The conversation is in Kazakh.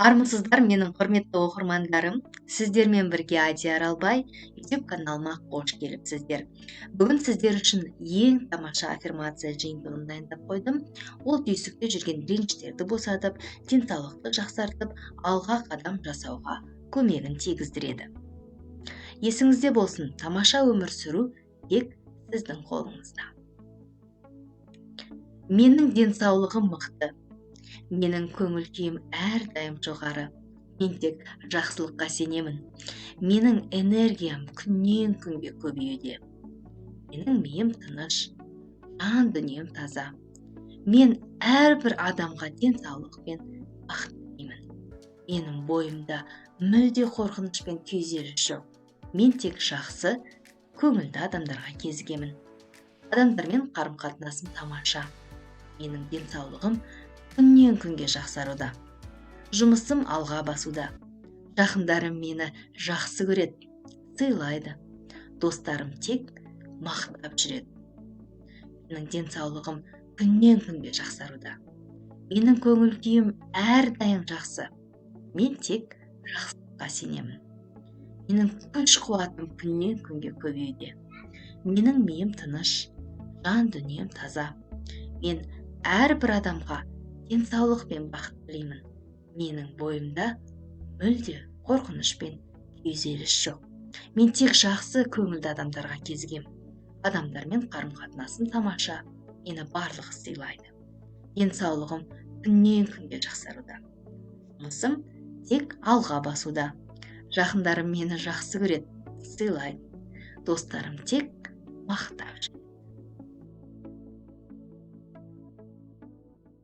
Армысыздар, менің құрметті оқырмандарым! Сіздермен бірге Адия Аралбай. YouTube каналыма қош келіпсіздер. Бүгін сіздер үшін ең тамаша аффирмация жиынтығын дайындап қойдым. Ол түйсікте жүрген реніштерді босатып, денсаулықты жақсартып, алға қадам жасауға көмегін тигіздіреді. Есіңізде болсын, тамаша өмір сүру тек сіздің қолыңызда. Менің денсаулығым мықты. Менің көңіл күйім әрдайым жоғары. Мен тек жақсылыққа сенемін. Менің энергиям күннен күнге көбеюде. Менің миым тыныш, жан дүнием таза. Мен әрбір адамға денсаулық пен бақыт тілеймін. Менің бойымда мүлде қорқыныш пен күйзеліс жоқ. Мен тек жақсы, көңілді адамдарға кезігемін. Адамдармен қарым-қатынасым тамаша. Менің денсаулығым күннен күнге жақсаруда. Жұмысым алға басуда. Жақындарым мені жақсы көреді, сыйлайды. Достарым тек мақтап жүреді. Менің денсаулығым күннен күнге жақсаруда. Менің көңіл күйім әрдайым жақсы. Мен тек жақсылыққа сенемін. Менің күш қуатым күннен күнге көбеюде. Менің миым тыныш, жан дүнием таза. Мен әрбір адамға денсаулық пен бақыт тілеймін. Менің бойымда мүлде қорқыныш пен күйзеліс жоқ. Мен тек жақсы, көңілді адамдарға кезігемін. Адамдармен қарым-қатынасым тамаша, мені барлығы сыйлайды. Денсаулығым күннен күнге жақсаруда. Жұмысым тек алға басуда. Жақындарым мені жақсы көреді, сыйлайды. Достарым тек мақтап жүреді.